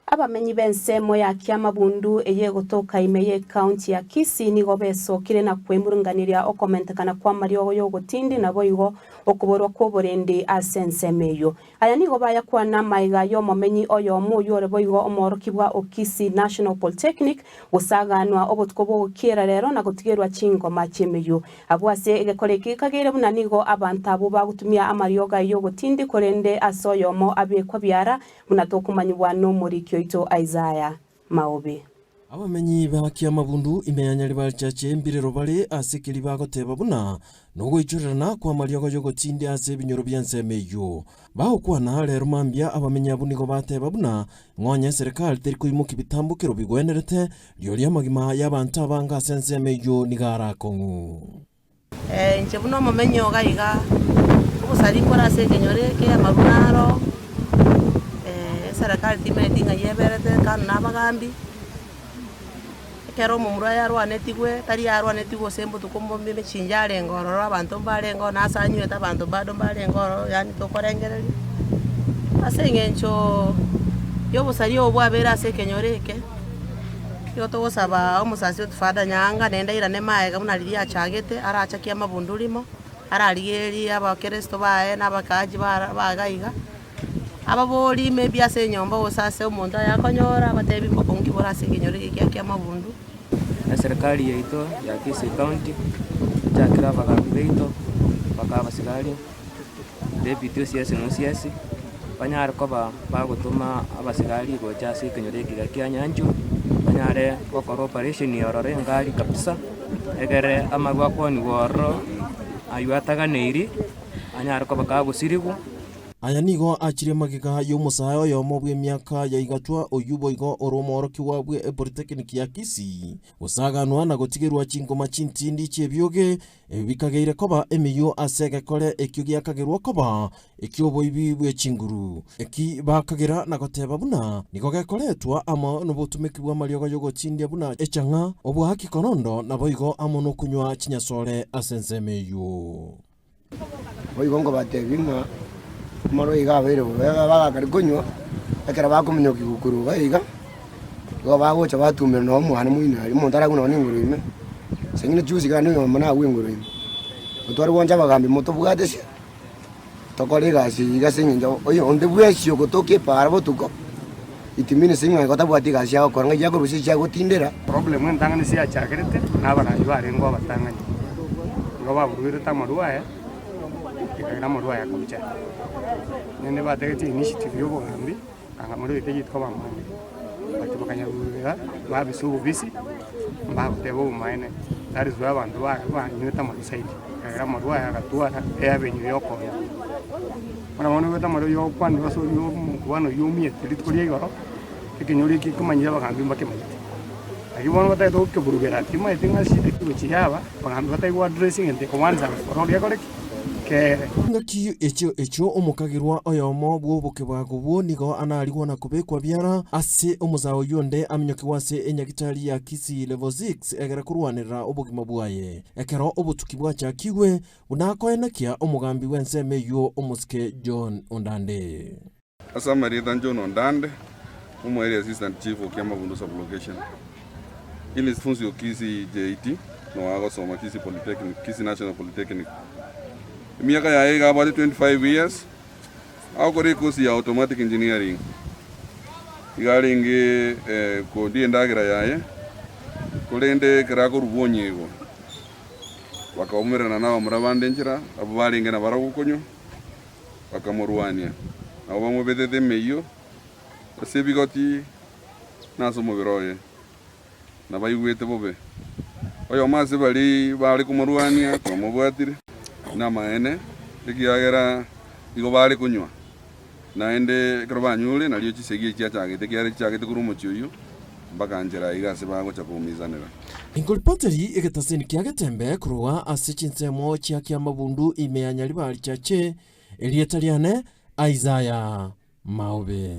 Abamenyi b'ensemo ya Kiamabundu eye egotoka ime y'ecounty ya Kisii nigo besokire na kwemurunganeria okomentekana kw'amariogo y'ogotindi naboigo okoborwa kw'oborendi ase ensemo eyio. Aya nigo bayakwana amaiga y'omomenyi oyomo oyio ore boigo omoorokibwa o Kisii National Polytechnic gosaganwa obotuko bw'ogokiera rero na gotigerwa chingoma chi'emeyio. Abwo ase egekora eki gekageire buna nigo abanto abwo bagotumia amariogo ayio y'ogotindi korende ase oyomo abekwa biara Buna tokomanyigwa nomoriki oito Isaya maobe. Abamenyi ba Kiamabundu ime ya Nyaribarichache mbirero bare ase keria bagoteba buna nogoichorerana kw'amariogo y'ogotindia ase ebinyoro bi'ensemo eyio. Bagokwana rero mambia abamenyi abwo nigo bateba buna ng'onye eserekari teri koimokia bitambokero bigwenerete, rirorio amagima y'abanto abange ase ensemo eyio nigo arakong'u. Inche buna omomenyi o iga iga, obosari nkore ase ekenyoro eke, amarwa naro, eserekari timanyeti ng'ai eberete kando na abagambi, ekero omomura oye arwanetigwe, tari arwanetigwe gose mbotuko mbombe emechinja arenge ororo abanto mbarenge ororo na ase anywete abanto bado mbarenge ororo yaani tokorengereria, ase eng'encho ya obosari obo bwabeire ase ekenyoro eke. Nigo togosaba omosasi o Father Nyaanga naende airane magega buna riria achagete, arachakie amabundu rimo, ararigererie abakeresto baye na abakaaji bara ba iga iga, ababori maybe ase enyomba gose ase omonto aye akonyora abatebi mbokong'u ki bore ase ekenyoro eke kia kiamabundu. Eserekari yaito ya Kisii County, echakire abagambi baito, mpaka abasigari, Deputy OCS na OCS, banyare koba bagotoma abasigari gocha ase ekenyoro eke iga kia Nyanchwa, banyare gokora operation ororo engari kabisa, egere amarwa akwaniwa ororo aywo ataganeiri, anyare koba kagosirigwa. Aya nigo achire magega y'omosae oyomo bw'emiaka ya igatwa oyio boigo ore omworokigwa bw'Epolytechnic ya Kisii, gosaganwa na gotigerwa chingoma chintindi chi'ebioge Ebi bikageire koba emeyio ase egekore ekio giakagerwa koba eki'oboibi bwe chinguru. Eki bakagera na goteba buna nigo gekoretwa amo nobotumeki bw'amariogo y'ogochindia buna echang'a, oboaki korondo, naboigo amo nokonywa chinyasore ase ensemo eyio. Boigo nkobatebia ng'a amarwa iga abeire bobe, abagakari konywa, ekero bakominyokia korwa iga iga, nigo bagocha batumera nonye omwana moino aria, omonto aragwe nonye na engoro ime, ase eng'encho juzi iga oyomo nagwe engoro ime. Otware gwancha abagambi motobwate ase, tokore egasi eye iga ase eng'encho oyo onde bwensi ogotoka epaara botuko, it means ng'a igo tabwati egasi agokora ng'ai akorusia echi agotindera. Problem entang'ani ase yachakerete, na abarangi barenge abatang'ani, nigo baburugerete amarwa aya, ekagera amarwa aya akabucha. Naende batagete initiative ya obogambi, anga morwete rituko bamwambire, but bakanyaburugera babisa obobisi, mbagoteba obomaene, that is why abanto ba banywete amarwa zaidi, ekagera amarwa aya agatwara eavenue ya okonya. Bono bono oigwete amarwa ya okwanire ase oria omokubano oyio omiete rituko ria igoro, ekenyoro eki ekemanyire abagambi mbakemanyete. Lakini bono batagete gokeburugera timanyeti ng'a shida ki gochia yaba, abagambi batari go address egento eke once and for all gekore ki? Keere. Engaki echio echio omokagirwa oyomo bw'obokebago obwo nigo anarigwa na kobekwa biara ase omosaa oyio onde aminyokigwe ase enyagitari ya Kisii Level 6 egere korwanerera obogima bwaye. Ekero obotuki bwachakigwe, buna akoenekia omogambi bw'ensemo eyio omosike John Ondande. Ase amarieta John Ondande, omo area assistant chief o Kiamabundu sub-location. Inifunsi o Kisii JT, no agosoma Kisii Polytechnic, Kisii National Polytechnic. Emiaka yaye iga abwate 25 years, agokora ekosi ya automatic engineering. Iga arenge eh, kodia endagera yaye, korende ekero akorwa onyego, bakaumerana nabamura bande nchera, abwo barenge nabarabwo konywa. Bakamorwania, nabo bamobetete emeyio ase ebigoti na ase omobere oye, na baigwete bobe. Oyomo ase baria baare komorwania twamobwatire namaene, ekiagera igo baare konywa, naende ekero banyure nario chisegi echi chiachagete, ekiagera chiachagete korwa omochie oyio mpaka nchera aiga ase bagocha koumisanera. Inkoripoteri egetaseni kia Getembe korwa ase chinsemo chia Kiamabundu ime ya Nyaribari Chache, erieta riane Isaiah Maobe.